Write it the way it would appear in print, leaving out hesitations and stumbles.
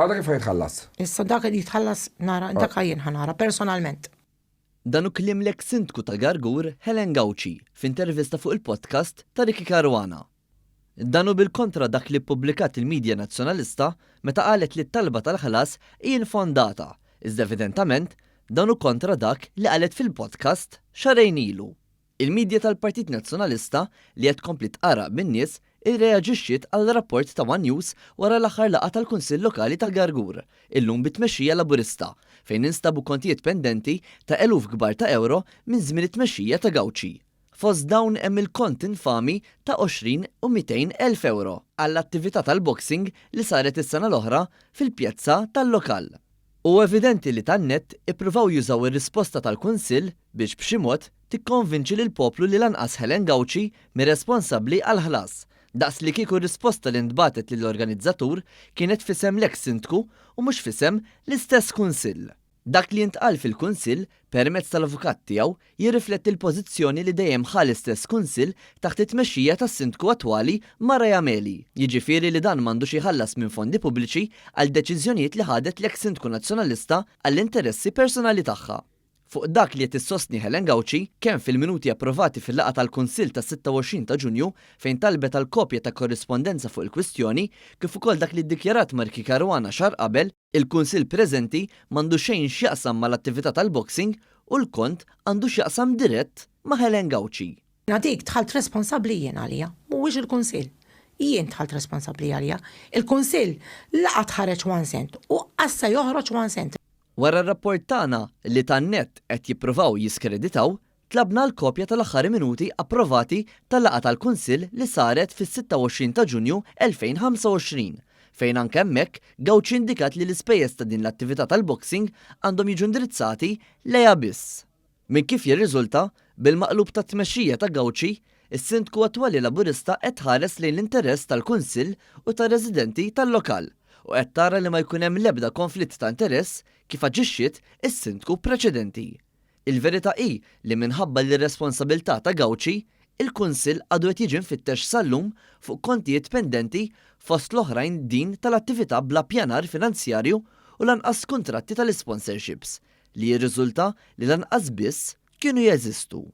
Għada kif ħa jitħallas? Issa dak li jitħallas nara, dak jien ħa nara personalment. Dan hu kliem l-eks Sindku ta' Gargur Helen Gauci f'intervista fuq il-podcast ta' Ricky Caruana. Dan hu bil-kontra dak li ppubblikat il-media Nazzjonalista meta qalet li t-talba tal-ħlas hi infondata, iżda evidentament dan hu kontra dak li qalet fil-podcast xahrejn ilu. Il-media tal-Partit Nazzjonalista li qed tkompli tqarraq bin-nies irreaġixxiet għal rapport ta' one News wara l-aħħar laqgħa tal-Kunsill Lokali tal-Gargur, illum bi tmexxija Laburista, fejn instabu kontijiet pendenti ta' eluf kbar ta' ewro minn żmien it-tmexxija ta' Gauci. Fost dawn hemm il-kont infami ta' 20 u 200 elf ewro għall-attività tal-boxing li saret is-sena l-oħra fil-pjazza tal-lokal. Hu evidenti li tan-NET ippruvaw jużaw ir-risposta tal-Kunsill biex b'xi mod tikkonvinċi lill-poplu li lanqas Helen Gauci mhi responsabbli għall-ħlas, daqs li kieku r-risposta li ntbagħtet lill-organizzatur kienet f'isem l-eks Sindku u mhux f'isem l-istess Kunsill. Dak li intqal fil-Kunsill, permezz tal-avukat tiegħu, jirrifletti l-pożizzjoni li dejjem ħa l-istess Kunsill taħt it-tmexxija tas-Sindku attwali Mariah Meli, jiġifieri li dan m'għandux jħallas minn fondi pubbliċi għal deċiżjonijiet li ħadet l-eks Sindku Nazzjonalista għall-interessi personali tagħha. Fuq dak li qed issostni Helen Gauci, kemm fil-minuti approvati fil-laqgħa tal-Kunsill tas-26 ta' Ġunju fejn talbet għal kopja ta' korrispondenza fuq il-kwistjoni, kif ukoll dak li ddikjarat Marky Caruana xahar qabel, Il-Kunsill preżenti m'għandu xejn x'jaqsam mal-attività tal-boxing u l-kont għandu x'jaqsam dirett ma' Helen Gauci. Jiena dik dħalt responsabbli jien għaliha, mhuwiex il-Kunsill. Jien dħalt responsabbli għaliha. Il-Kunsill la qatt ħareġ one cent u qas se joħroġ one cent. Wara r-rapport tagħna li tan-NET qed jippruvaw jiskreditaw, Tlabna l-kopja tal-aħħar minuti approvati tal-laqgħa tal-Kunsill li saret fis-26 ta' Ġunju 2025, fejn anke hemmhekk Gauci indikat li l-ispejjeż ta' din l-attività tal-boxing għandhom jiġu indirizzati lejha biss. Minn kif jirriżulta, bil-maqlub tat-tmexxija ta' Gauci, is-Sindku attwali Laburista qed tħares lejn l-interess tal-Kunsill u tar-residenti tal-lokal u qed tara li ma jkun hemm l-ebda konflitt ta' interess kif aġixxiet is-Sindku preċedenti. Il-verità hi li minħabba l-irresponsabilità ta' Gauci, il-Kunsill għadu qed jiġi mfittex sal-lum fuq kontijiet pendenti fost l-oħrajn din tal-attività bla ppjanar finanzjarju u lanqas kuntratti tal-isponsorships li jirriżulta li lanqas biss kienu jeżistu.